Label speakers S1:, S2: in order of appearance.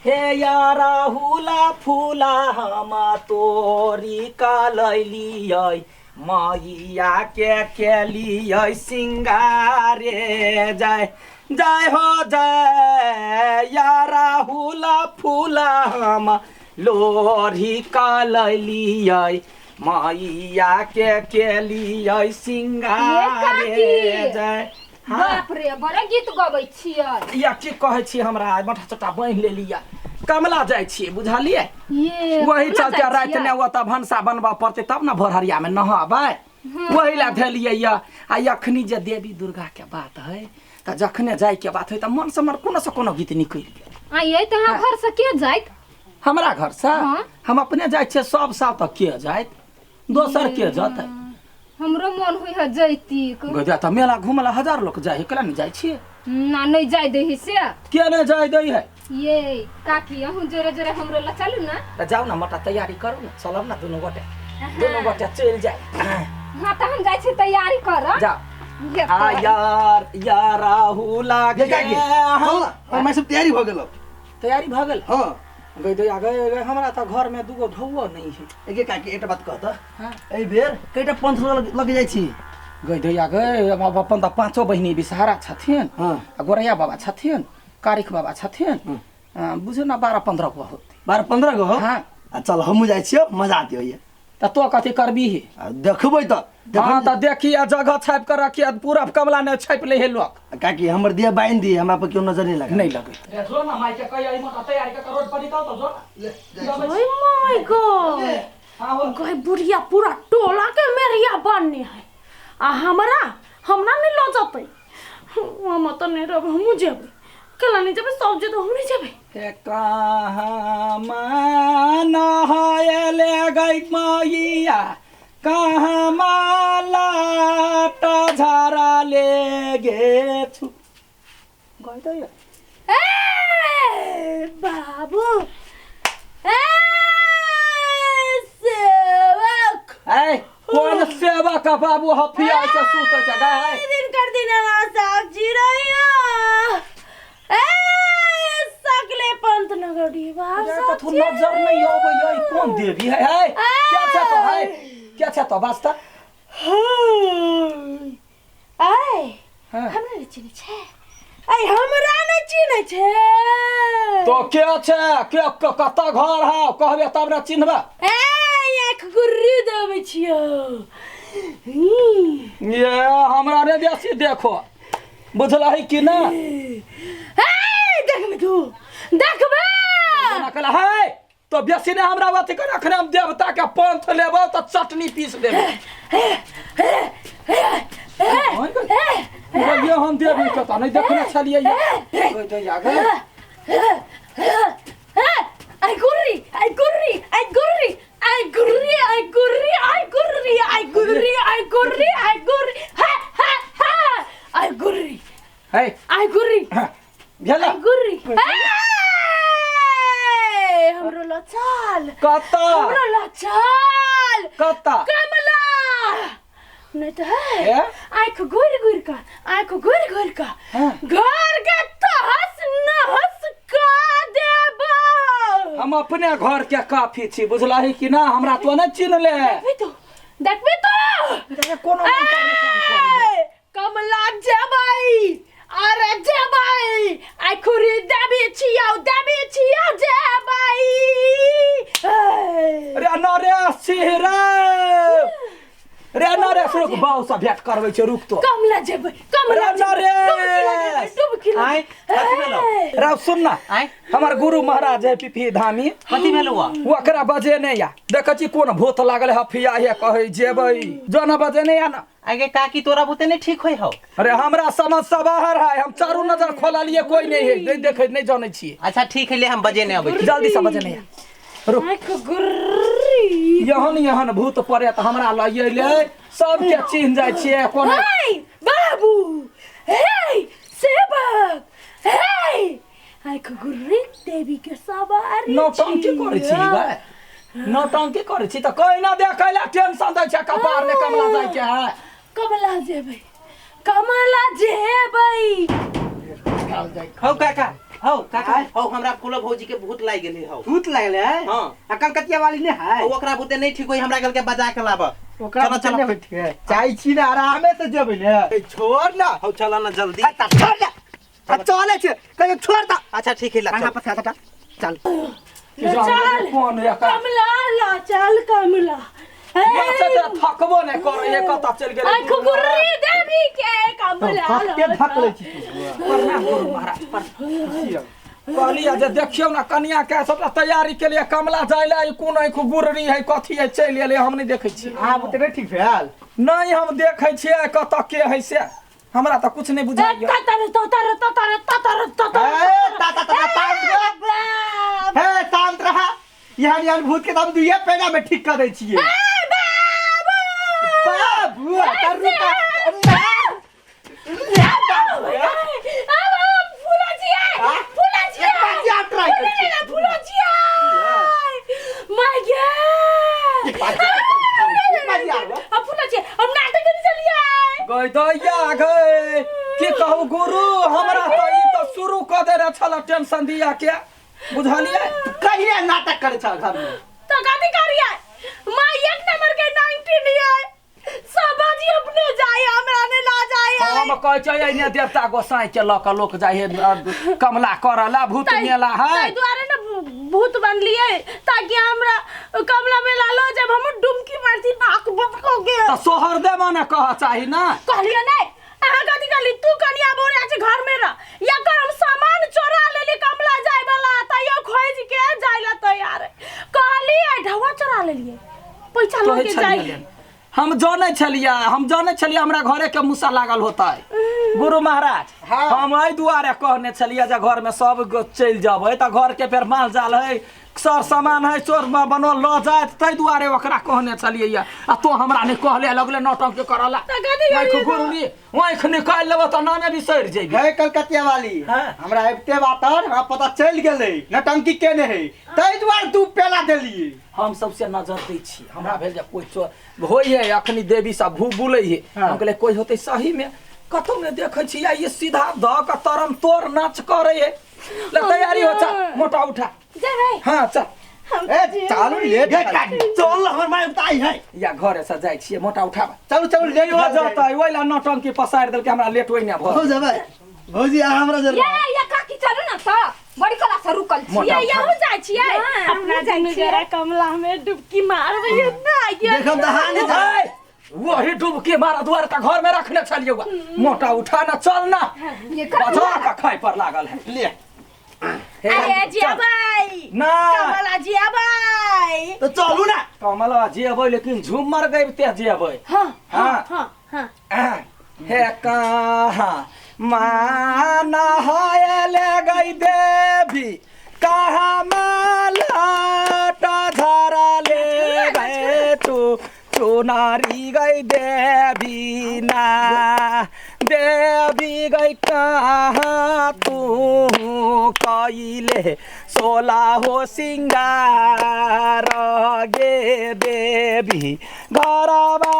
S1: हे या राहुला फूला हम तोरी का लैलियै मैया के केलियै सिंगारे जय जय हो जय या राहुला फूला हम लोढ़ी का लैलियै मैया के केलियै सिंगारे
S2: ये काकी।
S1: जय। हाँ।
S2: बाप रे, बड़ा गीत गबै छियै।
S1: या की कहै छी, हमरा मठा चोटा बान्हि लेलियै, कमला जाइ छियै, बुझलियै?
S2: ये
S1: वही
S2: कमला
S1: चलते
S2: जाइ
S1: राति
S2: छियै?
S1: ने ओतऽ भनसा बनबऽ पड़तै तब ने भोरहरियामे नहाबै, वही लए धेलियै यऽ। आ अखनी जे देवी दुर्गा के बात है तऽ जखने जाइके बात है तऽ मन से हमर कोनो से कोनो गीत निकलि गेल।
S2: आ ये तऽ अहाँ घर से के जाइत?
S1: हमरा घरसँ?
S2: हाँ।
S1: हम अपने जाइ छियै सब साल, तऽ के जाइत, दोसर के जतै?
S2: हमरो मन होइ है जैती।
S1: गजा तऽ मेला घूमला हजार लोक जाइ है, केला नहि जाइ छियै?
S2: ना, नहि जाय दै से।
S1: के नहि जाइ दै है?
S2: ये काकी, अहूँ जोरे जोरे हमरो ला चलू ना।
S1: तऽ जाउ ने, मोटा तैयारी करू ने, चलब ने दुनू गोटे, दुनू गोटे चलि जाय।
S2: हाँ, तऽ हम जाइ छी तैयारी करब।
S1: जाउ। आ यार या राहुला
S3: गे काकी, चल ना, हमर सब तैयारी भऽ गेल।
S1: तैयारी भऽ गेल?
S3: हाँ।
S1: गई दैया गए गए, हमरा तऽ घरमे दूगो ढौओ नहि है।
S3: ए गे काकी, एकटा बात कहत?
S1: हाँ।
S3: एहि बेर कईटा पंथ लग जाइ छी?
S1: गई दैया गए, अब अपन तऽ पाँचो बहिनी बिसहारा छथिन।
S3: हाँ।
S1: आ गोरैया बाबा छथिन, कारिख बाबा छथिन, बुझू ने 12-15 गो होतै।
S3: 12-15 गो हो?
S1: हाँ।
S3: आ चल, हमहूँ जाइ छियौ, मजा आती होइए।
S1: तऽ तो कथी करबीही?
S3: आ देखबै तऽ
S1: हाँ
S3: देखबै।
S1: तऽ देखी, आ जगह छापि कऽ रखी, पूरा कमला नहि छापि लै है लोक।
S3: काकी, हमर दिया बान्हि दिए, हमरा पर केओ नजर नहि लगा।
S1: नहि लगै। जो ना, माय के कहिया ई मोटा तैयारी कऽ के रोड पर निकल तऽ जो ना।
S4: ओए my God,
S1: हाँ हो।
S4: गए बुढ़िया पूरा टोला के मेरिया बनने है आ हमरा हमरा नहीं ल जतै। हम तऽ नहीं रहबै, हमहूँ जेबै। केला नहीं जेबै? सब जेतै, हम नहीं जेबै।
S1: हे कहाँ मान हयले गई मैया, कहाँ माला झरा ले गे छु गई दैया।
S4: ए बाबू, ए सेवक।
S1: ऐ कोन सेवक का बाबू हफिया के सुतै छै गै?
S4: दिन कर दिन साहब जी रहिया, ए सकले पंत नगर बाप।
S1: कथु नजर नहीं आबै है, कोन देवी है? है क्या छै तो, है क्या छै तो वास्ता?
S4: आय।
S1: हाँ।
S4: हमरा नहि चिन्है छै? ऐ हमरा नहि चिन्है छै?
S1: तो के छै, के कतऽ घर है, कहबे तब ने चिन्हबे।
S4: ए आँख गुर्री देबै छियौ।
S1: ये हमरा ने बेसी देखो, बुझलही कि ना?
S4: हे देखबे, तू देखबे।
S1: जेना कहला है तो बेसी ने हमरा अथी कर, अखने हम देवता के पंथ लेबो तऽ चटनी पीस देबो। ये हम देवी के तऽ नहि देखने छलियै ये दैया गै।
S4: आई गुर्री, आई गुर्री, आई गुर्री, आई गुर्री, आई गुर्री, आई गुर्री, आई गुर्री, आई गुर्री, आई गुर्री, हा हा हा, आई गुर्री।
S1: है
S4: आई गुर्री।
S1: भेल।
S4: आई गुर्री, ए हमरो ल चल।
S1: कतऽ?
S4: हमरो ल चल।
S1: कतऽ?
S4: कमला नहीं तो है।
S1: ए?
S4: आँख घुर घुर का, आँख घुर घुर का
S1: हाँ।
S4: घर के तहस नहस का देबो।
S1: हम अपने घर के काफी छी, बुझलही कि ना? हमरा तो नहि चिन्हले।
S4: देखबी तू, देखबी तू।
S1: कोनो मंत्र नहि काम करी।
S4: ए, कमला जेबै, अरे जेबै, आइ खुरी देबी छियौ, देबी छियौ, जेबै। ए,
S1: रे नरेश छी रे, रे नरेश, रुक, बाउ से भेंट करबै छै, रुक तो।
S4: कमला जेबै, कमला
S1: रे
S4: जेबै।
S1: नरेश!
S4: डुबकी लगेबै, डुबकी
S5: आँय, कथी भेलौ?
S4: लगेबै।
S1: राव सुन ना।
S5: आँय?
S1: हमर गुरु महाराज है पिपी धामी।
S5: कथी भेलौ हुआ?
S1: ओकरा बजेने या, देखै छी कोन भूत लागल हफिया हे, कहै जेबै जो ना, बजेने या ना।
S5: आगे काकी, तोरा बुते नहीं ठीक होई हौ।
S1: अरे हमरा समझ से बाहर है, हम चारू नजर खोललिए, कोई नहीं है, नहीं देखे, नहीं जानै छियै।
S5: अच्छा ठीक है, ले हम बजे नहीं अबै छी।
S1: जल्दी से बजेने या, रुक।
S4: आँख गुर्री।
S1: यहन यहन भूत पड़े तऽ हमरा लग अयलै, सबके चिन्ह जाइ छियै कोनो।
S4: हे बाबू, हे सेवक, हे आँख गुर्री, देवी के सवारी।
S1: नौटंकी करै छी गै, नौटंकी करै छी तऽ कोई ना देखै ला, टेंशन दै छै कपार ने, कमला जाइ के है।
S4: कमला जेबै, कमला जेबै।
S5: हौ काका। हौ काका हौ हमरा फूलो भौजी के भूत लागि गेलै हौ।
S6: भूत लागल है?
S5: हाँ।
S6: आ कलकतिया वाली ने है?
S5: हौ, ओकरा भूते नहीं ठीक होई, हमरा कहलकै बजा के लाब।
S6: ओकरा
S5: चलो,
S6: भूते
S5: चलो।
S6: नहीं होई ठीक है। चाहे छी ना आरामे से जेबै ने। ए, छोड़ ना।
S5: हौ चल ना जल्दी।
S6: आ, त छोड़ ना। आ, चले छे कहियो छोड़ दा।
S5: अच्छा ठीक है ला
S6: कान्हा
S5: चल।
S6: पर से हटा, चल।
S4: चल।
S1: कोन एकर
S4: कमला ला चल कमला।
S1: नाचे तऽ थकबो नहि करै कतऽ चलि गेलै।
S4: आइ खुकुर्री देवी के कमला
S6: धक्के धक लै छी तू।
S1: प्रणाम करू महाराज, प्रणाम। कहलियै जे देखियौ ने कनिया के सबटा तैयारी के लिए कमला जाय ला, ई कोन आँखि गुररी है कथी है चलि एलै, हम नहि देखै छियै।
S6: आब तऽ नहि ठीक भेल?
S1: नहि हम देखै छियै कतऽ के है से, हमरा तऽ कुछ नहि बुझाइए।
S4: ततर ततर ततर ततर ततर।
S6: ए, ता ता ता ता, शांत रह। हे शांत रह। यहाँ यहाँ भूत के तो हम दुइये पेड़ा में ठीक कर दै छियै। बाबू तर रुका। एक बार जा ट्राई कर छी। एक बार जा, एक बार जा।
S1: गई दैया गई, की कहू गुरु, हमरा तऽ ई तऽ शुरू कऽ देने छल टेंशन दिया के, बुझलियै?
S6: कहिया नाटक करे छल घर में?
S1: हम कहै छै एने देवता गोसाई के लऽ कऽ लोक जाइ है कमला करऽ ला, भूत मेला है।
S4: ताहि दुआरे ने भूत बनलियै ताकि हमरा कमला मेला लऽ जायब, हम डुमकी मारती नाक बंद कऽ के।
S1: तऽ सोहर देबऽ ने कहऽ चाही ना।
S4: कहलियै नहि, अहाँ कथी कहली? तू कनिया बोरे छै घर में रह, या कर हम सामान चोरा लेली कमला जाय वाला, तैयो खोज के जाय ला तैयार। कहलियै ढौआ चोरा लेलियै, पैसा लऽ
S1: कहै
S4: के जाय।
S1: छलियै, हम जानै छलियै, हम जानै छलियै हमरा घरे के मूसा लागल होतै। गुरु महाराज, हम एहि दुआरे कहने छलियै जे घर में सब चलि जेबै तऽ घर के फेर माल जाल है, सर सामान है, चोर बनल लऽ जायत, ताहि दुआरे ओकरा कहने छलियै। आ तो हमरा नहि कहले, लगले नौटंकी करऽ ला।
S4: तऽ कथी करियै?
S1: आँखि गुरुनी आँखि निकालि लेबऽ तऽ नामे बिसरि जेबी।
S6: हे कलकतिया वाली,
S1: हाँ।
S6: हमरा आबिते बातर हमरा पता चलि गेलै नटंकी केने है, ताहि दुआरे तू पेला देलियै।
S1: हम सबसे नजर दै छी, हमरा भेल जे कोई चोर होइ है, अखनी देवी सब भू बुलै है।
S6: हाँ।
S1: हम कहलियै कोई होतै सही में, कतौ नहि देखै छी, आ ई सीधा धऽ कऽ तरम तोड़ नाच करै है। ले तैयारी हो, चल मोटा उठा।
S4: जेबै?
S1: हाँ चल।
S6: ए चालू लेट।
S3: चल हमर माय उताई है।
S1: या घरे से जाइ छियै, मोटा उठाबा।
S6: चलू चलू लेट
S1: हो
S6: भऽ जाइ।
S1: जतै, ओहि ला नौटंकी पसारि देलकै, हमरा लेट ओहि ने भऽ।
S3: हो जेबै भौजी, अहाँ हमरा जरूर।
S2: ये ये काकी चलू ना तऽ बड़ी कला से रुकल छी।
S1: मोटा
S4: ये यहू जाइ छियै?
S2: हाँ,
S4: अपना
S2: हमहूँ जाइ
S4: दुनू
S2: छियै।
S4: गोरा कमला में डुबकी मारबै ना ये।
S3: देखब तऽ हानि
S1: ए, वही डुबकी मारा दुआरे तऽ घर में रखने छलियै, मोटा उठा ना चल ना।
S2: ये कर
S1: बजा कऽ खाय पर लागल है।
S6: ले।
S1: हे,
S4: अरे
S1: चल।
S4: जियाबै
S1: ना
S4: कमला जियाबै।
S3: तऽ चलू ना।
S1: कमला जेबै, लेकिन झूमर गबिते जेबै।
S4: हाँ
S1: हाँ।
S4: हाँ हाँ।
S1: हे कहाँ माना ले गई देवी, कहाँ माला झरा ले गए तू चुनारी गई देवी ना, देवी गई कहाँ तू कइले सोला हो सिंगार गे देवी घरवा।